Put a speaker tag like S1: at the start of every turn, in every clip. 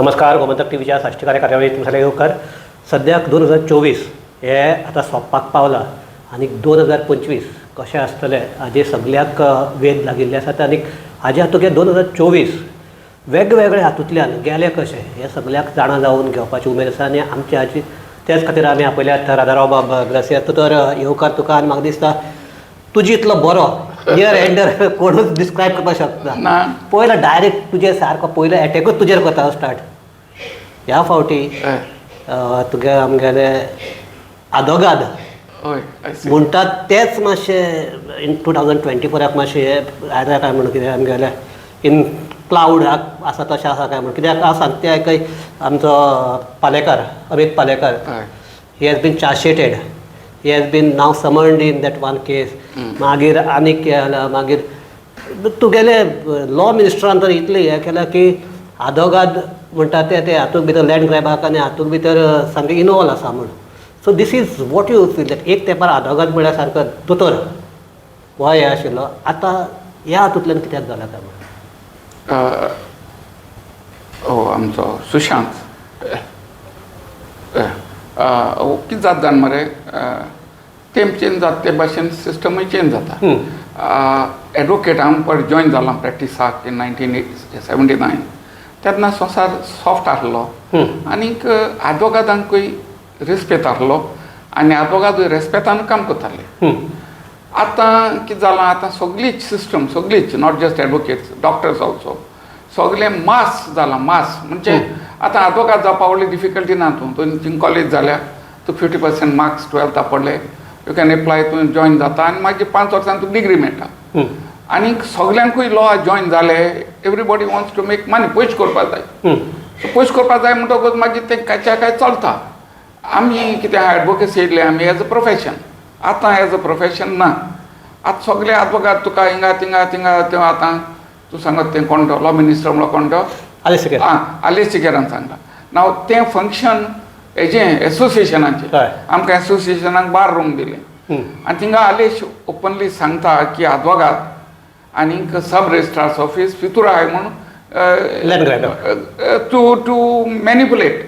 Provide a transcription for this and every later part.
S1: नमस्कार, गोमंतक टीव्हीच्या साश्टीकार कार्यावळीत तुमकां येवकार. सद्याक 2024 हे आतां सोंपपाक पावलां आनी 2025 कशें आसतलें हाजे सगल्याक वेध लागिल्ले आसात. आनी हाजे हातूंत 2024 वेगवेगळे हातूंतल्यान गेले कशे हें सगल्याक जाणा जावन घेवपाची उमेद आसा. आनी आमची हाजी तेच खातीर आमी आपयल्यात राजाराव बाब ग्रासियास. तर येवकार तुका. आनी म्हाका दिसता तुजी इतलो बरो नियर एंडर कोणूच डिस्क्रायब करपाक शकना.
S2: ना.
S1: पयलो डायरेक्ट तुजे सारको पयलो एटॅकूच तुजेर करता स्टार्ट ह्या फावटी. तुगे आमगेले आदोगाद
S2: हय, I see.
S1: म्हणटात तेच मातशे इन 2024 आक मातशें हें आयल्या काय म्हणून, कितें आमगेले इन क्लावड आसा तशें आसा काय म्हणून. कित्याक हांव सांगता तें, आमचो Palekar, Amit Palekar, he has been chargesheeted, he has been now summoned in that one case. मागीर आनीक कितें जालां, मागीर तुगेले लॉ मिनिस्टरान तर इतलें हें केलां की आदोगाद म्हणटा ते ते हातूंत भितर लँड ग्रॅबाक आनी हातूंत भितर सामकें इनवॉल्व आसा म्हूण. So this is what you feel that एक तेंपार आदोगाद म्हळ्यार सारको दोतोर हो हें आशिल्लो, आतां ह्या हातूंतल्यान कित्याक जाला काय म्हूण?
S2: हो, आमचो सुशांत कितें जाता जाण मरे, तेम चेंज जाता ते भाशेन सिस्टमूय चेंज जाता. एडवोकेट हांव पळय जॉयन जाला प्रॅक्टिसाक इन 1979, तेन्ना संवसार सॉफ्ट आसलो आनीक आदवोगादांकूय रेस्पेत आसलो आनी आदवोगादूय रेस्पेतान काम करताले. आतां कितें जालां, आतां सगळीच सिस्टम, सगळीच, not just advocates, doctors also, सगळें मास जालां. मास म्हणजे आतां आदवोगाद जावपा व्हडली डिफिकल्टी ना. तूं तुवें थिंग कॉलेज जाल्या, तुका 50% मार्क्स ट्वेल्था पडले, you can apply, तूं जॉयन जाता आनी मागीर 5 वर्सांनी तुका डिग्री मेळटा. आनीक सगल्यांकूय लॉ जॉयन जाले, everybody wants to make money, पयशे करपाक जाय. सो पयशे करपाक जाय म्हणटकूच मागीर तें कायच्या काय चलता. आमी कितें एडवोकेसी येयले आमी एज अ प्रोफेशन, आतां एज अ प्रोफेशन ना. आतां सगळे आदवोगाद तुका हिंगा थिंगा थिंगा. तें आतां तूं सांगत तें कोण तो लॉ मिनिस्टर म्हणलो, कोण तो?
S1: आलेश सिकेरा.
S2: आं, आलेश सिकेरान सांगला. नाव तें फंक्शन हेजें एसोसिएशनाचें. आमकां एसोसिएशनाक बार रूम दिलें आनी थिंगा आलेश ओपनली सांगता की आदवोगाद आनीक सब रजिस्ट्रार्स ऑफीस फितूर आहाय म्हूण
S1: Land grab.
S2: To manipulate.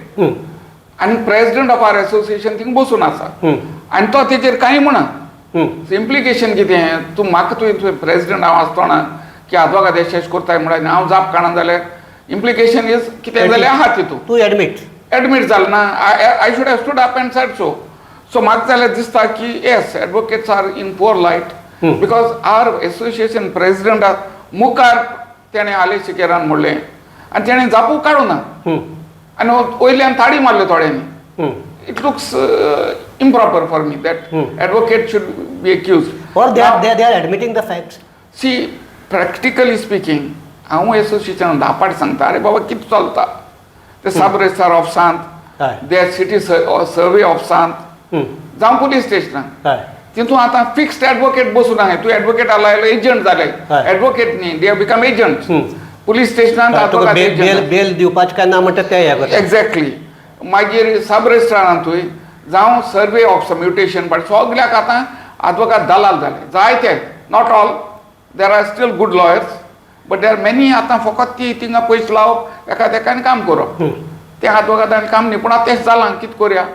S2: आनी president of our association thing बसून आसा आनी तो तेजेर कांय म्हणा. इम्प्लिकेशन कितें? तूं म्हाका, तुवें प्रेसिडेंट हांव आसतना की आदवोगाद अशें अशें करताय म्हणून हांव जाप काडना जाल्यार इम्प्लिकेशन is कितें जाल्यार आहा तितून.
S1: तूं एडमीट.
S2: एडमीट जालें ना. I should have stood up and said so. So म्हाका जाल्यार दिसता की yes, advocates are in poor light because our association प्रेसिडेंटा मुखार तेणें आलेश सिकेरान म्हणलें आनी तेणें जापू काडूं ना आनी वयल्यान ताळी मारल्यो थोड्यांनी. It looks improper for me that advocate should be accused.
S1: Or they are admitting the facts.
S2: C, practically speaking, हांव एसोसिएशन धापाट सांगता, अरे बाबा, कितें चलता ते सब रजिस्ट्रार ऑफिसांत, ते सिटी सर्वे ऑफिसांत जावं पुलीस स्टेशनान, तितून आतां फिक्स्ड एडवोकेट बसून आहाय. तूं एडवोकेट आला, एजंट जाले. एडवोकेट न्ही, they become agent. Police स्टेशनान
S1: तुका बेल बेल दिवपाचें काय ना म्हणटा ते हें करता.
S2: एक्झॅक्टली. मागीर सब रजिस्ट्रारांतूय जावं सर्वे ऑफ म्युटेशन, पण सगल्याक आतां आदवोगाद दलाल जाले जायते. Not all, there are still good lawyers, but there are many. आतां फकत ती थिंगा पयशे लावप एका तेका आनी काम करप. तें आदवोगादान काम न्ही, पूण आतां तें जालां, कितें करया?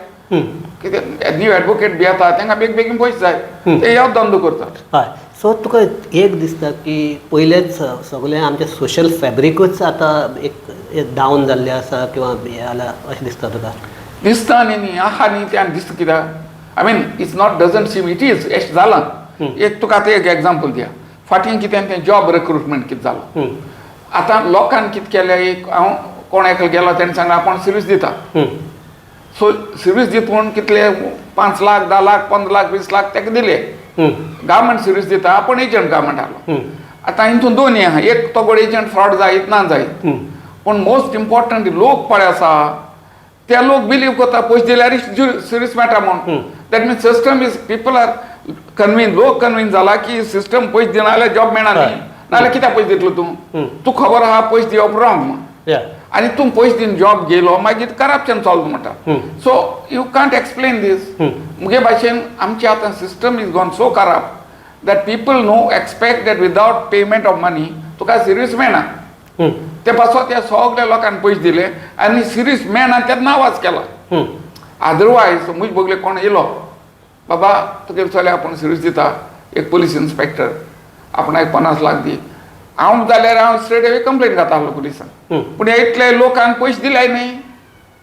S2: कितें न्यू एडवोकेट बी येता, तांकां बेगीन बेगीन पयशे जाय, ते ह्यो धंदो करतात.
S1: हय, सो तुका एक दिसता की पयलेच सगळें आमचें सोशल फॅब्रिकूच आतां एक डावन जाल्लें आसा किंवा हें जालां अशें दिसता तुका?
S2: दिसता आनी न्ही, आहा न्ही तें. आनी दिसता कित्याक, I mean, it's not, doesn't seem it is एशें जालां. एक तुका आतां एक एग्जाम्पल दिया. फाटीं कितें तें जॉब रिक्रुटमेंट कितें जालां, आतां लोकांक कितें केलें, एक हांव कोण एकलो गेलो, तेणें सांगलें आपूण सर्वीस दिता. सो सर्वीस दिता म्हूण कितले 5 लाख, 10 लाख, 15 लाख, 20 लाख ताका दिले. गव्हर्मेंट सर्वीस दिता, आपूण एजंट गव्हर्मेंट आसलो. आतां हितून दोन हें आहा. एक तो एजंट फ्रॉड जायत ना जायत, पूण मोस्ट इम्पॉर्टंट लोक पळय आसा ते लोक बिलीव करता पयशे दिल्यार सर्वीस मेळटा म्हूण. That means system is, people are convince, लोक कन्विन्स जाला की सिस्टम पयशे दिना जाल्यार जॉब मेळना न्ही. नाजाल्यार कित्याक पयशे दितलो तूं? तूं खबर आहा पयशे दिवप रॉंग म्हूण. आनी तूं पयशे दिवन जॉब गेलो, मागीर करप्शन चलता म्हणटा. So you can't explain these. मुगे भाशेन आमचे आतां system is gone so corrupt that people no expect that without payment of money तुका सर्वीस मेळना. ते पासत त्या सगल्या लोकांक पयशे दिले आनी सिरीस मॅनान तेन्ना आवाज केला. अदरवायज म्हज बगले कोण येयलो बाबा तुगे चले आपूण सिरीस दिता, एक पोलीस इन्स्पेक्टर आपणाक 50 लाख दी, हांव जाल्यार हांव स्ट्रेट अवे कंप्लेन घाता आहलो पुलिसांक. पूण इतले लोकांक पयशे दिले न्ही.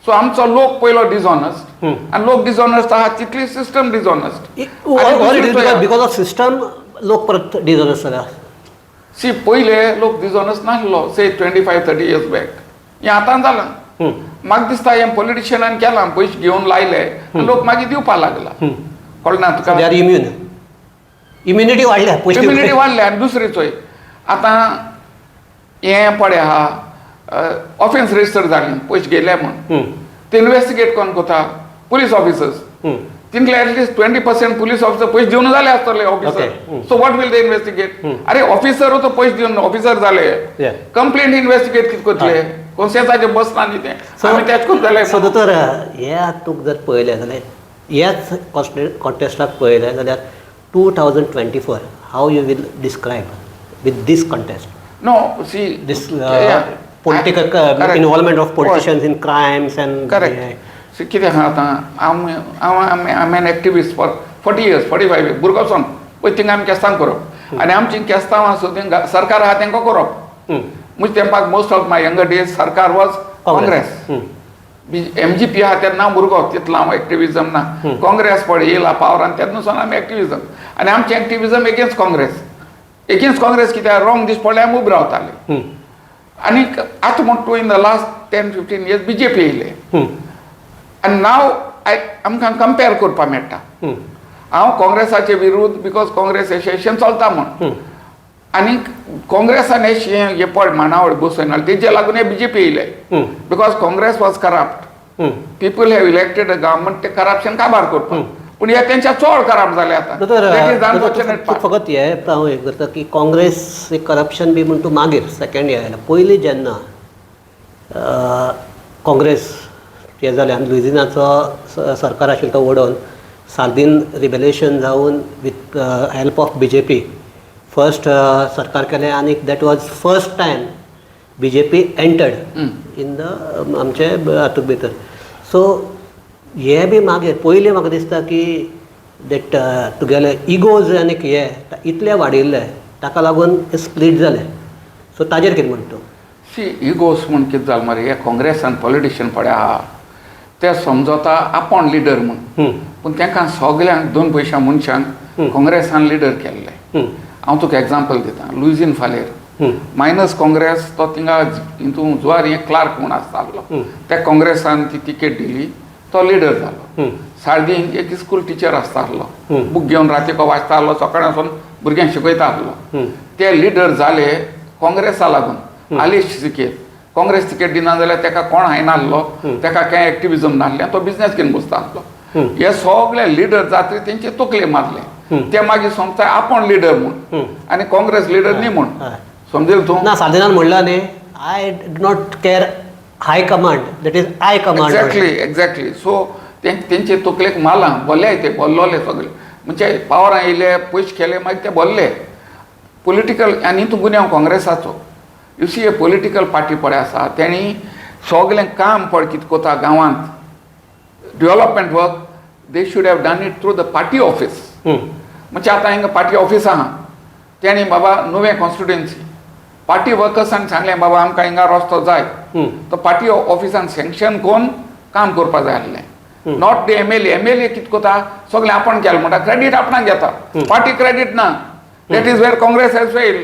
S2: सो आमचो लोक पयलो डिसऑनस्ट आनी लोक डिसऑनस्ट आहा तितली system dishonest.
S1: Because of system लोक परत डिसऑनस्ट जाल्या.
S2: सी, पयले लोक डिसऑनस्ट नासलो, say 25-30 years back. हें आतां जालां. म्हाका दिसता हें पॉलिटिशियनान केलां, पयशे घेवन लायले आनी लोक मागीर दिवपा लागला. कळना तुका?
S1: They are immune, immunity वाडल्या पयशे.
S2: इम्युनिटी वाडल्या. आनी दुसरी चोय, आतां हें पळय आहा, ऑफेन्स रजिस्टर जालें पयशे गेले म्हूण, ते इन्वेस्टिगेट कोण करता? Police officers. तितले एटलिस्ट 20% police officer पयशे दिवन जाले आसतले officer. So what will they investigate? अरे, ऑफिसर तो पयशे दिवन ऑफिसर जाले. कंप्लेंट इन्वेस्टिगेट कितें करतले? कोन्सेंसाचेर बसना न्ही तें. आमी तेच करून जाले.
S1: सो दोतोर, हे तुका जर पळयलें जाल्यार, ह्याच कॉन्टेस्टाक पळयलें जाल्यार, 2024 how you will describe with this contest?
S2: No, see,
S1: this political involvement of politicians in crimes and
S2: correct. See, कितें आहा आतां, हांव हांव I an activist for 40 years, 45 years. भुरगो सावन पळय थिंगा आमी केस्तांव करप आनी आमची केस्तांवां सुद्दां सरकार आहा तेंकां करप. म्हणजे तेंपाक most of my younger days सरकार वॉज काँग्रेस. एमजीपी आहा तेन्ना हांव भुरगो, तितलो हांव एक्टिविजम ना. काँग्रेस पळय येयला पावरान तेन्ना सावन आमी एक्टिविजम आनी आमचें activism against Congress. Against Congress कित्याक, रॉंग दीस पडल्यार आमी उबे रावताले. आनी आतां म्हणटा तूं, in the last 10-15 years BJP येयले आनी नाव I आमकां कंपेर करपाक मेळटा. हांव काँग्रेसाचे विरुद्ध because Congress अशें चलता म्हूण आनी काँग्रेसान अशें हे पळय मांडावळ बसयना, तेजे लागून हे बीजेपी येयले, because Congress was corrupt. People have elected a government ते करप्शन काबार करपाक, पूण हे तेंच्या चड करप्ट जाले आतां.
S1: दोतोर,
S2: That is the unfortunate part.
S1: फकत हे हांव हें करता की काँग्रेस करप्शन बी म्हण तूं मागीर सेकंड हे आयला. पयलीं जेन्ना काँग्रेस हें जालें आनी लुइजिनाचो सरकार आशिल्लो तो उडोवन सार्दीन रिबेलेशन जावन with help of BJP first सरकार केलें आनी that was first time BJP entered in the आमचे हातूंत भितर. सो हे बी मागीर पयलीं म्हाका दिसता की that तुगेले इगोज आनी हे इतले वाडिल्ले, ताका लागून ते स्प्लीट जाले. सो ताजेर कितें म्हणटा तूं?
S2: सी, इगोस म्हूण कितें जालें मरे, हे काँग्रेसान पॉलिटिशियन पळय आहा ते समजता आपूण लिडर म्हूण, पूण तांकां सगल्यांक दोन पयशां मनशांक काँग्रेसान लिडर केल्ले. हांव तुका एग्जाम्पल दिता, लुइझीन फालेर मायनस काँग्रेस, तो थिंगा हितून जुवार हे क्लार्क म्हूण आसतालो, त्या काँग्रेसान ती तिकेट दिली, तो लिडर जालो. सार्दीन एक स्कूल टिचर आसतालो, बूक घेवन रातीको वाचता आहलो, सकाळीं वचून भुरग्यांक शिकयता आहलो, ते लिडर जाले काँग्रेसा लागून. आलेश सिकेर काँग्रेस तिकेट दिना जाल्यार ताका कोण हायनासलो, ताका कांय एक्टिविजम नासलें, तो बिजनेस घेवन बसता आहलो. हे सगळे लिडर जातरी तेंचे तकले मारले, ते मागीर समजता आपूण लिडर म्हूण आनी काँग्रेस लिडर न्ही म्हूण. समजेल तूं?
S1: ना, सार्दिनान म्हणलां न्ही, I do not care high command, that is I command.
S2: Exactly. So तेंचे तकलेक मारलां, बोल्ले ते, बोल्लोले सगळे. म्हणजे पावरां येयले, पयशे केले, मागीर ते बोल्ले पोलिटिकल. आनी हितून गुन्यांव काँग्रेसाचो. You see, a political party पळय आसा, तेणी सगळें काम पळय कितें करता गांवांत, development work, they should have done it through the party office. म्हणजे आतां हिंगा पार्टी ऑफीस आहा, तेणी बाबा नुवें कॉन्स्टिट्युएन्सी पार्टी वर्कर्सान सांगलें, बाबा आमकां हिंगा रस्तो जाय, तो पार्टी ऑफिसान सँक्शन करून काम करपा जाय आसलें, not the MLA. MLA कितें करता, सगळें आपूण केलें म्हणटा, क्रेडीट आपणाक घेता, पार्टी क्रेडीट ना. That is where Congress has fail.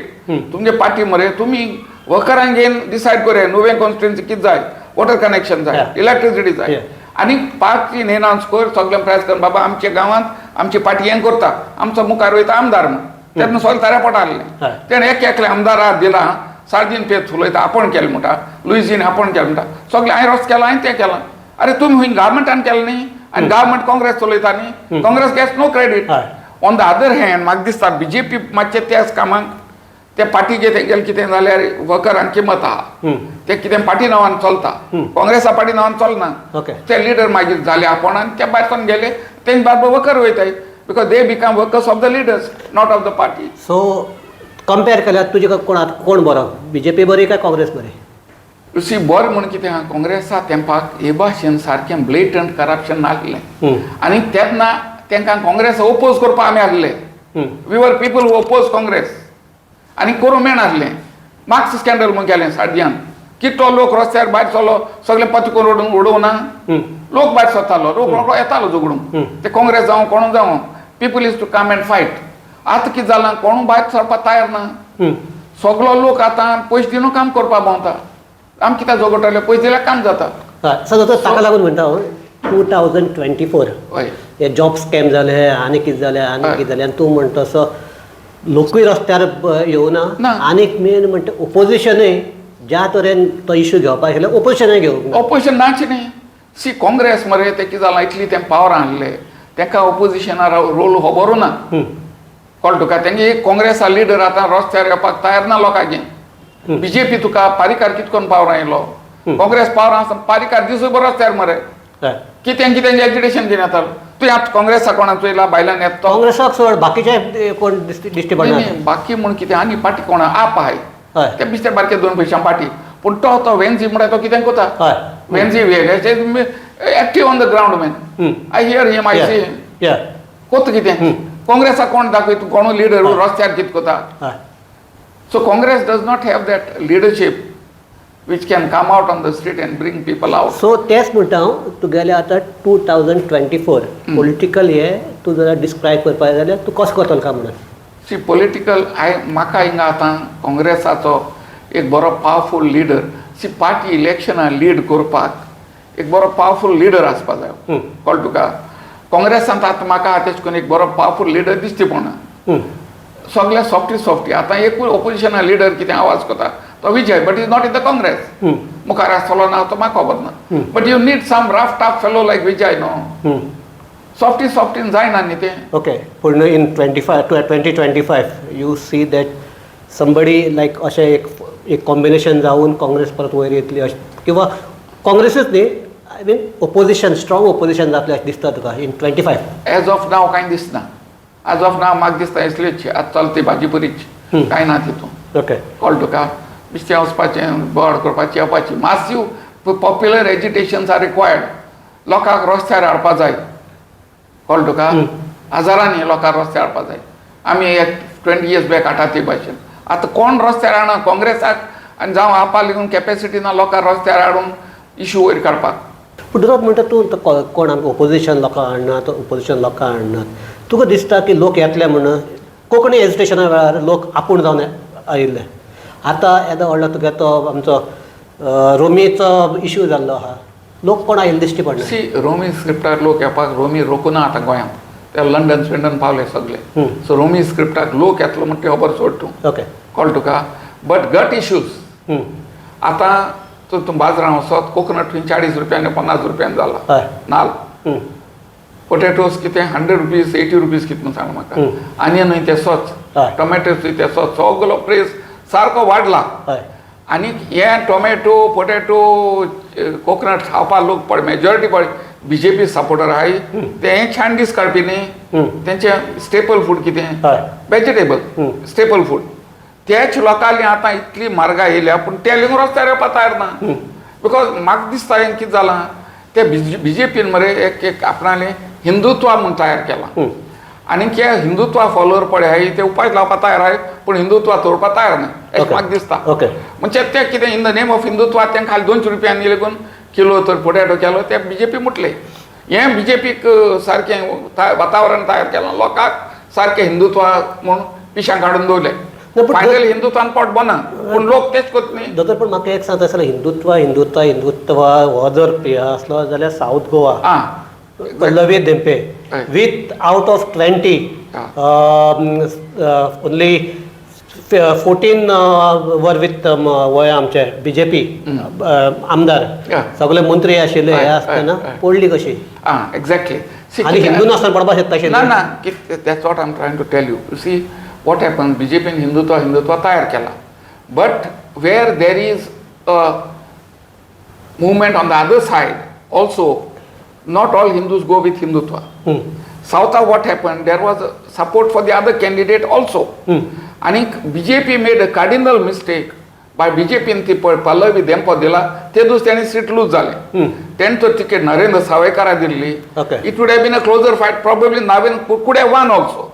S2: तुमचे पार्टी मरे, तुमी वर्करांक घेवन डिसायड करूया नुवें कॉन्स्टिट्युएन्सी कितें जाय, वॉटर कनेक्शन जाय, इलेक्ट्रिसिटी जाय. आनी पार्टी एनाउन्स कर, सगळें प्रेस कर, बाबा आमच्या गांवांत आमची पार्टी हें करता, आमचो मुखार वयता आमदार म्हूण. तेन्ना सगळें ताऱ्या पोटा आहलें. तेणें एक एकले आमदाराक दिला, सार्दीन पेत उलयता, आपूण केलें म्हणटा, लुइझीन आपूण केलें म्हणटा, सगळें हांवें रस्तो केला, हांवें तें केलां. अरे, तुमी खंय गव्हर्मेंटान केलें न्ही आनी गव्हर्मेंट काँग्रेस चलयता न्ही, Congress gets no credit. On the other hand म्हाका दिसता बीजेपी मातशें त्याच कामाक ते पार्टी तेंगेलें कितें जाल्यार वर्करांक किंमत आहा, ते कितें पार्टी नांवान चलता, काँग्रेसा पार्टी नांवान चलना. ते लिडर मागीर जाले आपूण आनी ते भायर सावन गेले, तेंचे बारबर वर्कर वयताय, because they become workers of the leaders, not of the party.
S1: So compare केल्यार तुजे कोणाक कोण बरो, बीजेपी बरी काय काँग्रेस बरी?
S2: You see, बरें म्हूण कितें आहा, काँग्रेसा तेंपाक हे भाशेन सारकें ब्लेटंट करप्शन नासलें आनी तेन्ना तांकां काँग्रेस ओपोज करपाक आमी आहले. We were people who oppose Congress आनी करूंक मेळनासलें. मार्क्स स्कॅन्डल म्हूण केलें साडयान, कितलो लोक रस्त्यार भायर सरलो, सगळे पत्ते करून उडोवना, लोक भायर सरतालो, लोक रोकडो येतालो झगडूंक. ते काँग्रेस जावं कोणू जावं, people used to come and fight. आतां कितें जालां, कोणू भायर सरपाक तयार ना. सगलो लोक आतां पयशे दिवन काम करपाक भोंवता. आमी कित्याक झगडटले? पयशे दिल्यार काम जाता.
S1: हय सर, ताका लागून म्हणटा हांव, 2024 हे जॉब स्कॅम जाले आनी कितें जालें आनी कितें जालें, आनी तूं म्हणटा तसो लोकूय रस्त्यार येवना.
S2: ना.
S1: आनीक मेन म्हणटा ओपोजिशनूय ज्या तरेन तो इशू घेवपाक आशिल्लो, ओपोजिशनूय घेवंक ना.
S2: ऑपोजिशन नाच न्ही. सी, काँग्रेस मरे ते कितें जालां, इतली तें पावर आहले, तेका ओपोजिशना रोल खबरू ना. कळ्ळें तुका? तेंगे एक काँग्रेसा लिडर आतां रस्त्यार येवपाक तयार ना लोकांचे. बीजेपी तुका पारिकार कित करून पावर आयलो? काँग्रेस पावर आसा, पारिकार दिसभर रस्त्यार मरे. कितें कितें एजिटेशन घेवन येतालो. तूं आतां काँग्रेसा कोणाक चोयला भायल्यान येता तो?
S1: काँग्रेसाक सोड, बाकीचे कोण दिश्टी दिश्टी पडना.
S2: न्ही, बाकी म्हूण कितें आनी पार्टी कोण आप आहाय, ते बिस्ते बारके दोन पयशां पार्टी, पूण तो तो वेन्झी म्हणटा तो कितें कोता.
S1: हय
S2: वेन्झी active on the ground, man. I hear him, I see him. कोत कितें काँग्रेसाक कोण दाखय तूं, कोणू लिडर रस्त्यार कितें कोता? So Congress does not have that leadership which can come out on the street and bring people out.
S1: So तेच म्हणटा हांव, तुगेले आतां 2024 पॉलिटिकल हे तूं जर डिस्क्रायब करपाक जाय जाल्यार तूं कसो करतलो काय म्हणून?
S2: सी, पॉलिटिकल I म्हाका हिंगा आतां काँग्रेसाचो एक बरो पावरफूल लिडर, सी, पार्टी इलेक्शनां लीड करपाक एक बरो पावरफूल लिडर आसपा जाय. कळ्ळें तुका? काँग्रेसांत आतां म्हाका तेश करून एक बरो पावरफूल लिडर दिश्टी पडना. सगळे सॉफ्टी सॉफ्टी. आतां एकूय ओपोजिशना लिडर कितें आवाज करता तो Vijay, but is not in the Congress. मुखार आसतलो ना तो म्हाका खबर ना, but you need some rough tough fellow like Vijay, no? Softy सॉफ्टीन जायना न्ही तें.
S1: ओके, पूण in 25 to 2025 you see that somebody like अशें एक एक कॉम्बिनेशन जावन काँग्रेस परत वयर येतली अशें, किंवा काँग्रेसूच न्ही, I mean opposition, strong opposition जातलें अशें दिसता तुका इन 25?
S2: एज ऑफ नाव कांय दिसना. एज ऑफ नाव म्हाका दिसता इसलीच आतां चलता ती भाजी बरीच, कांय ना तितून. कळ्ळें तुका? बेश्टें वचपाचें, बोवाळ करपाचें, येवपाचें. Massive popular agitations are required. लोकांक रस्त्यार हाडपा जाय. कळ्ळें तुका? हजारांनी लोकांक रस्त्यार हाडपा जाय. आमी एक 20 इयर्स बॅक हाडटा ते भाशेन आतां कोण रस्त्यार हाडना काँग्रेसाक आनी जावं आपा लेगून कॅपेसिटी ना लोकांक रस्त्यार हाडून इशू वयर काडपाक.
S1: पूण दोतोर, म्हणटा तूं तो कोण आमकां ओपोजिशन लोकांक हाडनात, ओपोजिशन लोकांक हाडनात, तुका दिसता की लोक येतले म्हणून? कोंकणी एजिटेशना वेळार लोक आपूण जावन आयिल्ले. आतां येदो व्हडलो तुगे तो आमचो रोमीचो इशू जाल्लो आहा, लोक कोण आयिल्ले दिश्टी पडना.
S2: सी, रोमी स्क्रिप्टार लोक येवपाक, रोमी रोकुना आतां गोंयांत. ते लंडन स्विंडन पावले सगळे. सो रोमी स्क्रिप्टाक लोक येतलो म्हण ती खबर सोड तूं. कळ्ळें तुका? बट गट इश्यूज, आतां तूं तूं बाजारान वचत, कोकोनट खंय 40 रुपयांनी, 50 रुपयांनी जाला. नाल पोटेटोज कितें 100 रुपीज, 80 रुपीज कितें म्हूण सांग म्हाका. आनियनूय तेसोच. टोमॅटोसूय तेसोच. सगलो प्रायस सारको वाडला. आनी हे टोमॅटो, पोटेटो, कोकोनट खावपाक लोक पळय, मेजॉरिटी पळय बीजेपी सपोर्टर आहाय. ते हे छान दीस काडपी न्ही, तेंचे स्टेपल फूड कितें? Vegetable staple food. त्याच लोकांनी आतां इतली म्हारगाय येयल्या, पूण ते लेगून रस्त्यार येवपाक तयार ना, because म्हाका दिसता हें कितें जालां, ते बीजेपीन मरे एक एक आपणालें हिंदुत्व म्हूण तयार केलां आनी ते हिंदुत्वा फॉलोवर पळय आहाय, ते उपाय लावपाक तयार आहाय, पूण हिंदुत्व दवरपाक तयार ना अशें म्हाका दिसता. म्हणजे ते कितें in the name of Hindutva तेंका खाली 200 रुपयांनी लेगून किलो तर पोटॅटो केलो, ते बीजेपी म्हटले. हें बीजेपीक सारकें वातावरण तयार केलां, लोकांक सारकें हिंदुत्व म्हूण पिशां काडून दवरले.
S1: ना, पूण
S2: फायनली हिंदुत्वान पोट बना, पूण लोक तेच कोत न्ही.
S1: दोतोर, पण म्हाका एक सांगता जाल्यार, हिंदुत्व हिंदुत्व हिंदुत्व हो जर हे आसलो जाल्यार South Goa Pallavi Dhempe with out of 20 only 14 were with वय आमचे बीजेपी आमदार. सगळे मंत्री आशिल्ले हे आसतना पडली कशी?
S2: आं, एक्झॅक्टली.
S1: आनी हिंदू नासतना पडपाक शकता
S2: ना.
S1: आशिल्लें?
S2: ना, that's what I'm trying to tell you. You see what happen, बीजेपीन Hindutva Hindutva तयार केला, but where there is a movement on the other side also, not all Hindus go with Hindutva. South of what happened, there was support for the other candidate also. And BJP made a cardinal mistake. बाय बीजेपीन ती पळय पल्लवी धेंपो दिला ते दीस तेणी seat loose जालें. तेणें तर ticket Narendra सावयकारा Delhi, it would have been a closer fight. Probably Navin could have won also.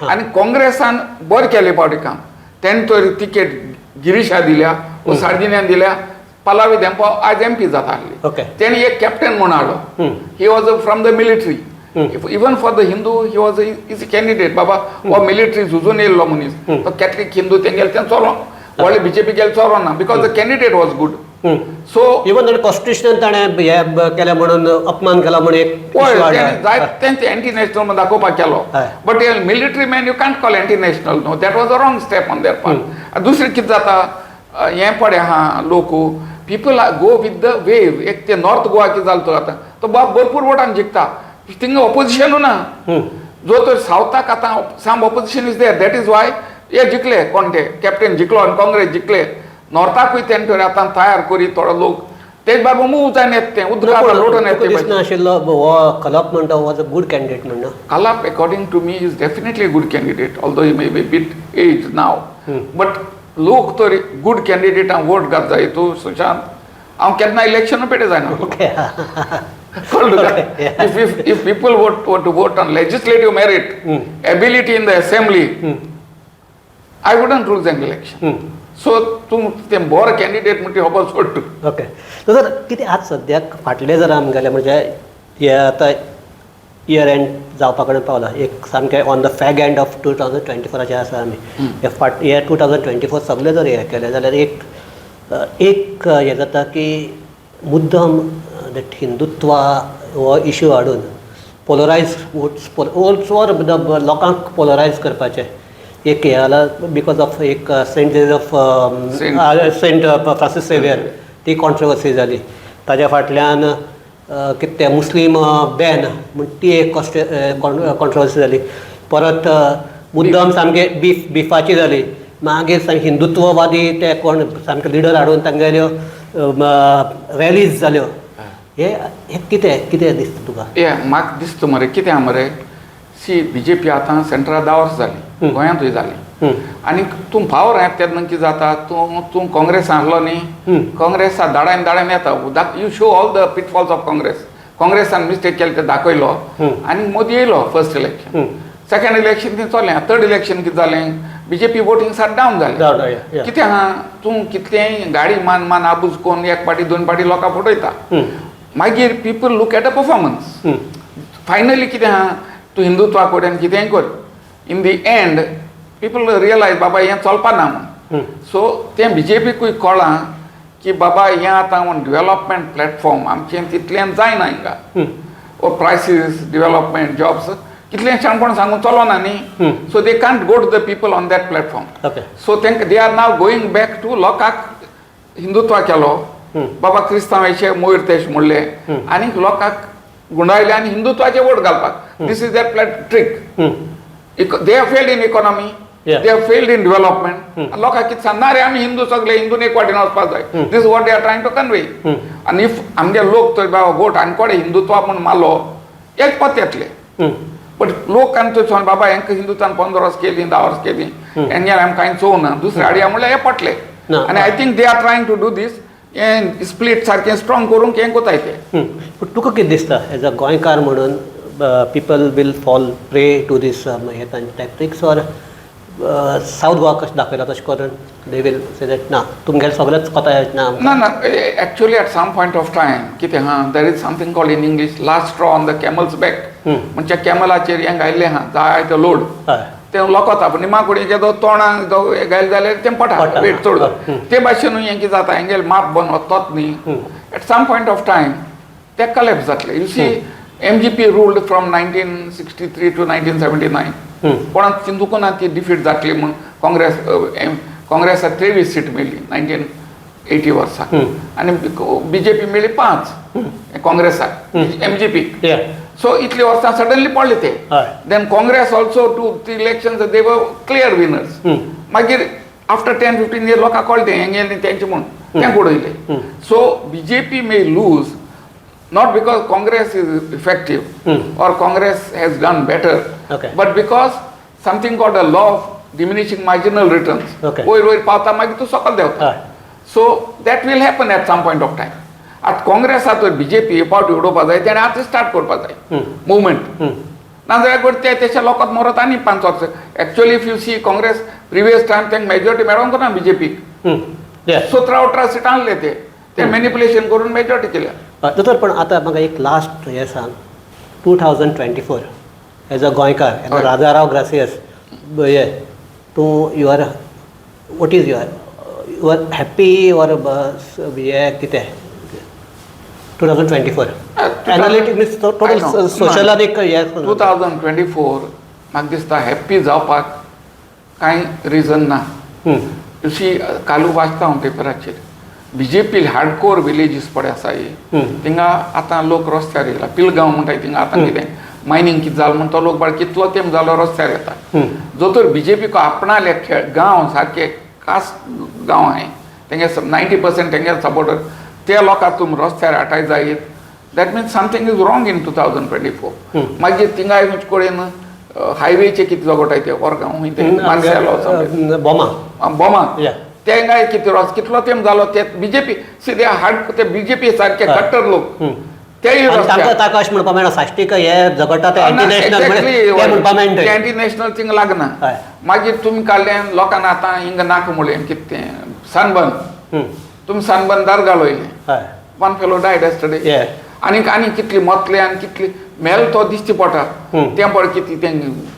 S2: आनी काँग्रेसान बरें केलें फावटी काम. तेणें तर तिकेट गिरीशा दिल्या ओ सार्दिन्यान दिल्या. पल्लवी धेंपो आज एमपी जाता आसली. तेणी एक कॅप्टन म्हूण हाडलो. He was from the military. Even for the Hindu he was is candidate. बाबा हो मिलिटरी झुजून येयल्लो मनीस, तो कॅथलीक हिंदू तेंगेले तें चलो व्हडले बीजेपी गेले चलो ना, because the candidate was good. So
S1: even constitution ताणें हे केलें म्हणून, अपमान केला म्हणून एक
S2: पळय,
S1: issue हाडला.
S2: तेणें जाय तेंच एंटी नॅशनल म्हणून दाखोवपाक केलो. But military man you can't call anti national. No, that was a wrong step on their part. दुसरें कितें जाता, हें पळय आहा, लोक, people go with the wave. एक ते नॉर्थ गोवा कितें जालो, तो आतां तो बाब भरपूर वोटान जिखता. थिंगा ऑपोजिशनू ना. जो तर सावथाक आतां some opposition is there, that is why हे जिखले. कोण ते कॅप्टन जिखलो आनी काँग्रेस जिखले. नॉर्थाकूय तेणें तर आतां तयार करी थोडो लोक, तेज बाबा मूव जायन येता तें उदका लोटून येता ते भाशेन.
S1: दिसना आशिल्लो हो खलप म्हणटा वॉज अ गुड कॅन्डिडेट म्हणून?
S2: Khalap, according to me, is definitely a good candidate, although he may be a bit aged now. But लोक तर गुड कॅन्डिडेट हांव वोट घात जाय तूं सुशांत, हांव केन्ना इलेक्शन पेटे जायना. कळ्ळें तुका? If people vote to vote on legislative merit, ability in the assembly, I wouldn't lose an election. So तूं तें बरो कॅन्डिडेट म्हणटी खबर सोड तूं.
S1: ओके, तर कितें आज सद्याक फाटलें जर आमी गेले म्हणजे हे आतां इयर एंड जावपा कडेन पावला, एक सामकें on the fag end of 2024आचेर आसा आमी. हे फाट हे 2024 सगळें जर हें केलें जाल्यार एक एक हें जाता की मुद्दम that Hindutva हो इशू हाडून पोलरायज वोट्स ऑर लोकांक पोलरायज करपाचें एक हें जाला, because of एक Saint of Saint Francis Xavier ती कॉन्ट्रवर्सी जाली. ताज्या फाटल्यान कितें तें मुस्लीम बॅन म्हण ती एक कॉस्ट कॉन्ट्रवर्सी जाली. परत मुद्दम सामके बीफ बिफाची जाली. मागीर सामके हिंदुत्ववादी ते कोण सामके लिडर हाडून तांगेल्यो रॅलीज जाल्यो. हे हे कितें कितें दिसता तुका?
S2: हे म्हाका दिसता मरे, कितें आहा मरे, सी, बीजेपी आतां सेंट्रा 10 वर्सां जालीं, गोंयांतूय जालीं आनी तूं पावर येता तेन्ना कितें जाता, तूं तूं काँग्रेस आहलो न्ही, काँग्रेसा दाडान दाडान येता. You show all the pitfalls of Congress. काँग्रेसान mistake केले ते दाखयलो आनी मोदी येयलो. फर्स्ट इलेक्शन, सेकंड इलेक्शन तें चल्लें. थर्ड इलेक्शन कितें जालें, बीजेपी वोटींग सात डावन जालें.
S1: Down.
S2: कितें आहा, तूं कितलेंय गाडी मान मान आबूज कोन्न एक पाटी दोन पाटी लोकांक फटयता, मागीर people look at a performance finally. कितें आहा, तूं हिंदुत्वा कडेन कितेंय कर, in the end people realize बाबा हें चलपा ना म्हूण. सो तें बीजेपीकूय कळ्ळां की बाबा हें आतां डेव्हलपमेंट प्लॅटफॉर्म आमचें तितलें जायना हिंगा. ओ प्रायसीस, डेव्हलपमेंट, जॉब्स, कितलें शाणपण सांगून चलोना न्ही. So they can't go to the people on that platform. So तांकां they are now going back to लोकांक हिंदुत्व केलो, बाबा क्रिस्तांवाचे मोयर तेश म्हणले आनी लोकांक गुंडायले आनी हिंदुत्वाचे वोट घालपाक. This is that plat trick. They have failed in economy. They have failed in development. लोकांक कितें सांगना रे, आमी हिंदू सगळे हिंदून एक वाटेन वचपाक जाय. This what they are trying to convey. आनी if आमगे लोक तर बाबा वोट आनी कोणे हिंदुत्व म्हूण मारलो, एक पत येतले. बट लोक आनी थंय सांग बाबा हेंका हिंदुत्वान 15 वर्स केली, 10 वर्स केली, हेंगे आमी कांय चोवना, दुसरे हाडया म्हणल्यार हे पटले.
S1: ना.
S2: आनी I think they are trying to do this. हें स्प्लीट सारकें स्ट्रॉंग करूंक हें कोताय ते.
S1: पूण तुका कितें दिसता, एज अ गोंयकार म्हणून, people will fall prey to this हे तांचे टॅक्टिक्स ऑर सावथ गोवा कशें दाखयला तशें करून they will say that ना, तुमगेलें सगळेंच कोता ना आमकां?
S2: ना ना, actually at some point of time कितें आहा, there is something called in English last straw on the camel's back. म्हणजे कॅमलाचेर हें घायल्लें आहा जायते लोड, ते लोकता पूण निमा कडेन जेदो तोंडाक घायलें जाल्यार तें पडटा,
S1: पडटा.
S2: वेट चड. ते भाशेन न्हू हें कितें जाता, हेंगेलें माप बंद वतत न्ही, at some point of time ते कलेप्स जातले. You see, MGP ruled from 1963 to 1979. कोणाक चिंतूंक ना ती डिफीट जातली म्हूण. काँग्रेस, काँग्रेसाक 23 सीट मेळ्ळी 1980 वर्सा आनी बीजेपी मेळ्ळी 5 काँग्रेसाक, एमजीपी. सो इतली वर्सां सडनली पडले ते. Then Congress also two three elections they were clear winners. मागीर आफ्टर 10-15 इयर लोकांक कळ्ळें हेंगेलें तेंचें म्हूण, तें उडयलें. So BJP may lose not because Congress is effective or Congress has done better, but because something called the law of diminishing marginal returns. वयर वयर पावता, मागीर तूं सकल देंवता. So that will happen at some point of time. आतां काँग्रेसाक तर BJP हे पावटी उडोवपा जाय, तेणें आतां स्टार्ट करपा जाय मुवमेंट, नाजाल्यार गोड ते तेशे लोकांत मरत आनी 5 वर्सां. Actually, if you see Congress previous time, तांकां मेजॉरिटी मेळोंक ना बीजेपीक. 17-18 सिटां आहले, ते ते मॅनिपुलेशन करून मेजॉरिटी केल्या.
S1: दोतोर, पण आतां म्हाका एक लास्ट हें सांग, 2024, as a Goenkar, as a Rajarao gracious, हे तूं you are what is your, you are happy or हें कितें 2024 analytic means total social आनी हे?
S2: 2024 म्हाका दिसता हॅप्पी जावपाक कांय रिजन ना. You see, कालू वाचता हांव पेपराचेर, बीजेपी हार्डकोर विलेजीस पळय आसा थिंगा आतां लोक रस्त्यार येयला. पिलगांव म्हणटा थिंगा आतां कितें मायनींग कितें जालें म्हण तो लोक बाळ कितलो तेंप जालो रस्त्यार येता. जो तर बीजेपीक आपणाले खेळ गांव सारके खास गांव आहाय, तेंगे 90% तेंगे सपोर्टर, ते लोकांक तुमी रस्त्यार हाटाय जायत, that means something is wrong in 2024. मागीर थिंगाय खंयचे कडेन हायवेचे कितें झगोटाय ते ओरगांव खंय ते मार्सेलो.
S1: बोमा.
S2: बोमा. तेंकाय कितें रस कितलो तेंप जालो ते बीजेपी सी ते हार्ड ते बीजेपी सारके कट्टर लोक तेय
S1: आनी तांकां ताका अशें म्हणपा मेळना, साश्टीक हे झगडटा ते एंटी नॅशनल ते म्हणपा मेळटा.
S2: एंटी नॅशनल थिंग लागना. मागीर तुमी काडल्यान लोकांक आतां हिंगा नाका म्हणलें कितें तें सनबर्न. तुमी सनबर्न दार घालयलें. One fellow died yesterday. आनी आनी कितली मतले आनी कितली मेल तो दिश्टी पडटा. तें पळय कितें तें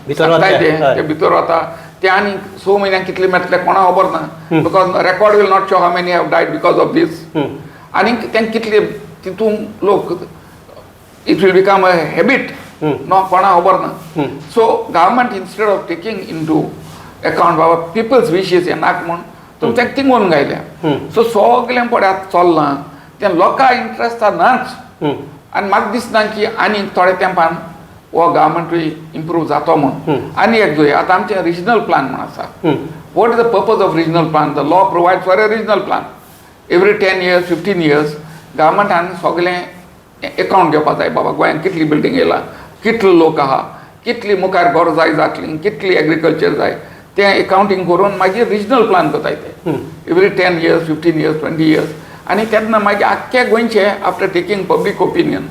S1: भितर वता.
S2: सांगताय ते भितर वता ते आनी 6 म्हयन्यांक कितले मेटले कोणा खबर ना, because record will not show how many have died because of this. आनी तें कितले तितून लोक, it will become a habit न्हू, कोणा खबर ना. So government, instead of taking into account Baba people's wishes हे नाक म्हूण तुमी तें थिंगून गायल्या. सो सगलें पळय आतां चल्लां तें लोकां इंट्रस्ट नाच. आनी म्हाका दिसना की आनी थोड्या तेंपान हो गव्हर्मेंटूय इम्प्रूव जातो म्हूण. आनी एक जोय आतां आमचें रिजनल प्लान म्हूण आसा. What is the purpose of regional plan? The law provide for a regional plan. Every 10 years, 15 years गव्हर्मेंटान सगळें एकावंट घेवपा जाय, बाबा गोंयांत कितली बिल्डींग येयला, कितलो लोक आहा, कितली मुखार गरज जातली, कितली एग्रीकल्चर जाय, तें एकावंटींग करून मागीर रिजनल प्लान करताय ते every 10 years, 15 years, 20 years. आनी तेन्ना मागीर आख्ख्या गोंयचे आफ्टर टेकींग पब्लीक ओपिनियन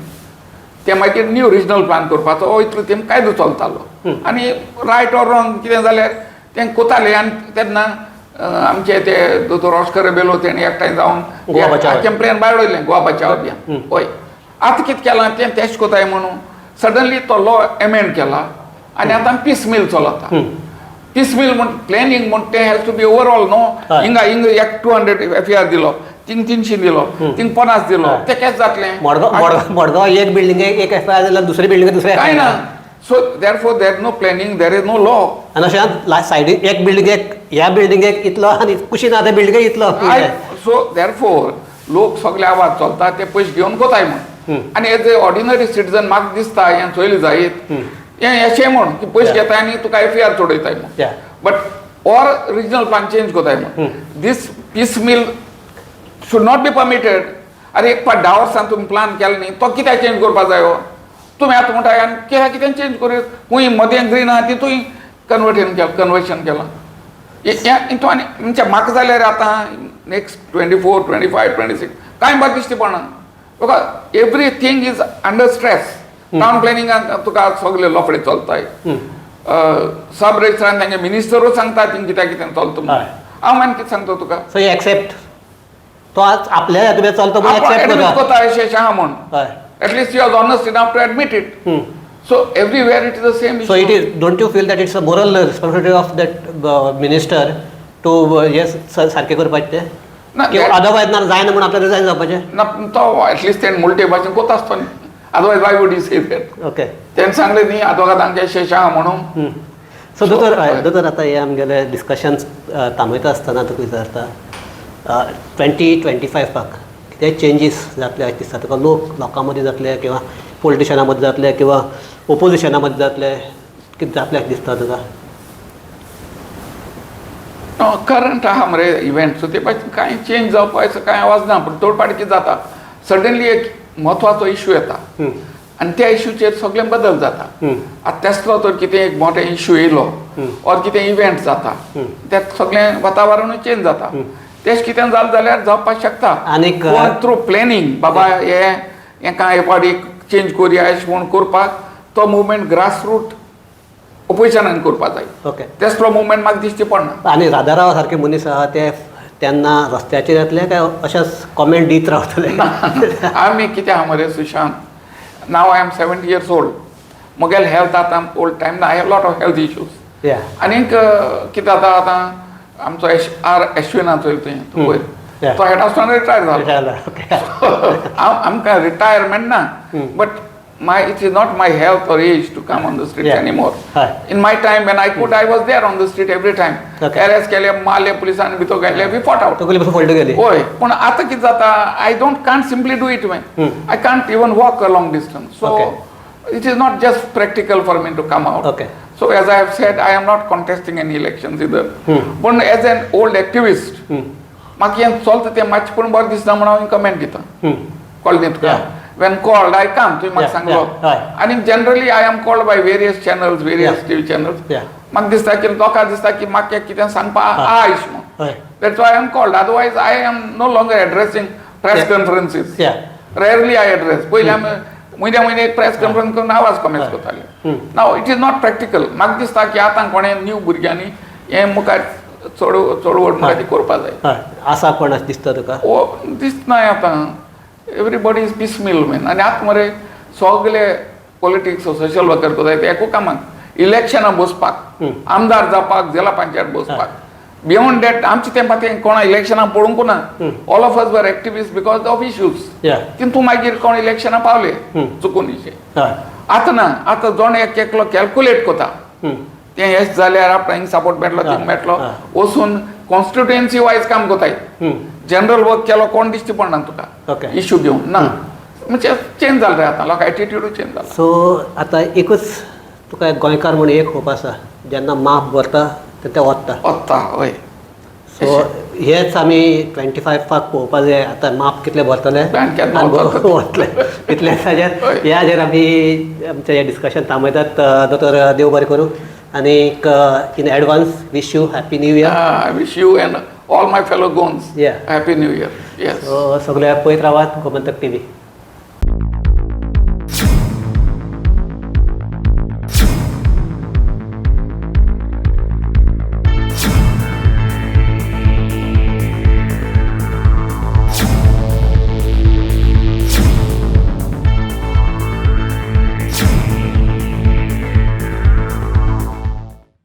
S2: ते मागीर न्यू रिजनल प्लान करपाचो. हो इतलो तेंप कायदो चलतालो आनी रायट ऑर रॉंग कितें जाल्यार तें कोताले. आनी तेन्ना आमचे ते दोतोर ऑस्कर रेबेलो तेणी एकठांय जावन
S1: गोवा बचाव.
S2: आख्खें प्लॅन भायर उडयलें, गोवा बचाव अभियान. हय, आतां कितें केलां तें तेश कोताय म्हणून सडनली तो लॉ एमेंड केला आनी आतां पीस मिल चलता. पीस मिल म्हण प्लॅनिंग म्हण तें has to be overall न्हू. हिंगा हिंगा एक 200 एफआयआर दिलो, थिंग 300 दिलो, थिंग 50 दिलो, तें केश जातलें?
S1: मडगांव मडगांव मडगांव एक बिल्डिंगेक एक एफआयआर जाल्यार दुसरी बिल्डिंगेक दुसरे.
S2: काय ना. So therefore there no planning, there is no law.
S1: आनी अशें सायडीक एक बिल्डिंगेक ह्या बिल्डिंगेक इतलो आनी कुशीन आहा त्या बिल्डिंगेक इतलो.
S2: सो there four लोक सगळे आवाज चलता ते पयशे घेवन कोताय म्हूण. आनी एज ए ऑर्डिनरी सिटीजन म्हाका दिसता हें चोयलें जायत हें अशें म्हूण की पयशे घेताय आनी तुका एफआयआर चडयताय म्हूण. But or regional plan change कोताय म्हूण this piecemeal should not be permitted. अरे, एक पाट 10 वर्सां तुमी प्लान केलो न्ही, तो कित्याक चेंज करपा जायो तुमी आतां म्हणटाय? आनी कित्याक कितें चेंज करूं? खूंय मदें ग्रीन आहा तितूय कन्वर्टेन केलां, कन्वर्शन केलां हें हितून. आनी म्हणजे म्हाका जाल्यार आतां next 24, 25, 26 कांय बरें दिश्टी पडना, because everything is under stress. Town प्लॅनिंगाक तुका सगळे लोफडे चलताय, सब रजिस्ट्रान तांगे मिनिस्टरूच सांगता थिंग कित्याक कितें चलता म्हणून. हांव आनी कितें सांगता तुका?
S1: सो एक्सेप्ट तो आज आपल्या हातूंत चलतो म्हणून एक्सेप्ट
S2: admit
S1: करता.
S2: कोता अशें अशें आहा म्हूण. At least you are honest enough to admit it. So everywhere it is the same.
S1: So it is, don't you feel that it's a moral responsibility of that minister to हे सारकें करपाचें तें?
S2: ना,
S1: किंवा अदरवायज ना जायना म्हणून आपल्याला रिजायन जावपाचें?
S2: ना, तो एटलिस्ट तेणें मुलटे भाशेन कोता आसतो न्ही, otherwise why would you say that? तेणें सांगलें न्ही आदवोगाद आमगे अशें अशें आहा म्हणून.
S1: सो दोतोर, दोतोर, आतां हें आमगेलें डिस्कशन थांबयता आसतना तुका विचारता, 2025 कितें चेंजीस जातले अशें दिसता तुका? लोक लोकां मदीं जातले किंवा पॉलिटिशना मदीं जातले किंवा ओपोजिशना मदीं जातले, कितें जातलें अशें दिसता तुका?
S2: करंट आहा मरे इव्हेंट, सो ते भाशेन कांय चेंज जावपाचो कांय आवाज ना. पूण तोडपाट कितें जाता, सडनली एक म्हत्वाचो इशू येता आनी त्या इशूचेर सगळें बदल जाता. आतां तेसलो तर कितें एक मोठो इशू येयलो ऑर कितें इव्हेंट जाता, तें सगळें वातावरणूय चेंज जाता. तेश कितें जालें जाल्यार जावपाक शकता.
S1: आनीक
S2: थ्रू प्लॅनिंग, बाबा हे हेका हे फावटी चेंज करुया अशें म्हूण करपाक तो मुवमेंट ग्रास रूट ओपोजिशनान करपाक जाय. तेसलो मुवमेंट म्हाका दिश्टी पडना.
S1: आनी राधाराव सारके मनीस आहा ते तेन्ना रस्त्याचेर येतले काय अशेंच कॉमेंट दीत रावतले?
S2: आमी कितें आहा मरे Sushant, now I am 70 years old. म्हगेले हेल्थ आतां ओल्ड टायम ना. I have lot of health issues. आनीक कितें जाता, आतां आमचो एश आर अश्विनाचो तुवें तो पयर तो हेड आसतना रिटायर जालो. हांव आमकां रिटायरमेंट ना, but my it is not my health or age to come on the street anymore. In my time when I could, I was there on the street every time. Arrest केले, मारले पुलिसांनी, भितर घातले, we fought out.
S1: तकली पसून fold गेली.
S2: हय, पूण आतां कितें जाता, I don't can't simply do it man. I can't even walk a long distance. So it is not just practical for me to come out. So as I have said, I am not contesting any elections either. पूण as an old activist म्हाका हें चलता तें मातशें पूण बरें दिसना म्हणून हांव कमेंट दिता. कळ्ळें तुका? When called I come. तुवें म्हाका सांगलो. आनी generally I am called by various channels, various TV channels. म्हाका दिसता की लोकांक दिसता की म्हाका कितें सांगपा आहा अशें म्हूण. That's why I am called. Otherwise, I am no longer addressing press conferences. Rarely I address. पयलीं आमी म्हयन्या म्हयने एक प्रेस कॉन्फरन्स करून आवाज कमेंट करताले. Now it is not practical. म्हाका दिसता की आतां कोणें न्यू भुरग्यांनी हें मुखार चड चळवळ मुखार ती करपा जाय.
S1: हय, आसा कोण अशें दिसता तुका?
S2: ओ दिसना आतां. Everybody is piecemeal, man. आनी आतां मरे सगळे पॉलिटिक्स, सोशल वर्कर करताय ते एकू कामाक, इलेक्शनां बसपाक, आमदार जावपाक, जिल्ला पंचायत बसपाक. बियोंड that आमचे तेंपा तें कोणा इलेक्शनां पळोवंक ना. All of us were activist because of issues. तितून मागीर कोण इलेक्शनां पावले चुकून इशे. आतां ना. आतां जण एक एकलो कॅल्कुलेट करता, तें येश जाल्यार आपणाक हिंग सपोर्ट मेळटलो, थिंग मेळटलो. वचून कॉन्स्टिट्युएन्सी वायज काम करताय. जनरल वर्क केलो कोण दिश्टी पडना तुका. इश्यू घेवन ना. म्हणजे चेंज जालें रे आतां, लोक एटिट्यूडूय चेंज जाला.
S1: सो आतां एकूच तुका एक गोंयकार म्हूण एक होप आसा, जेन्ना माप भरता ते वता.
S2: वता, हय.
S1: सो हेच आमी 25फाक पळोवपा जाय आतां, माप कितले भरतले
S2: आनी केन्ना
S1: आनी
S2: वतले.
S1: वतले इतले. हाजेर ह्या हाजेर आमी आमचें हें डिस्कशन थांबयतात. दोतोर, देव बरें करूं आनीक in advance wish you happy new year.
S2: I wish you and all my fellow Goans happy new year, yes.
S1: So सगळ्याक पळयत रावात गोमंतक टीव्ही.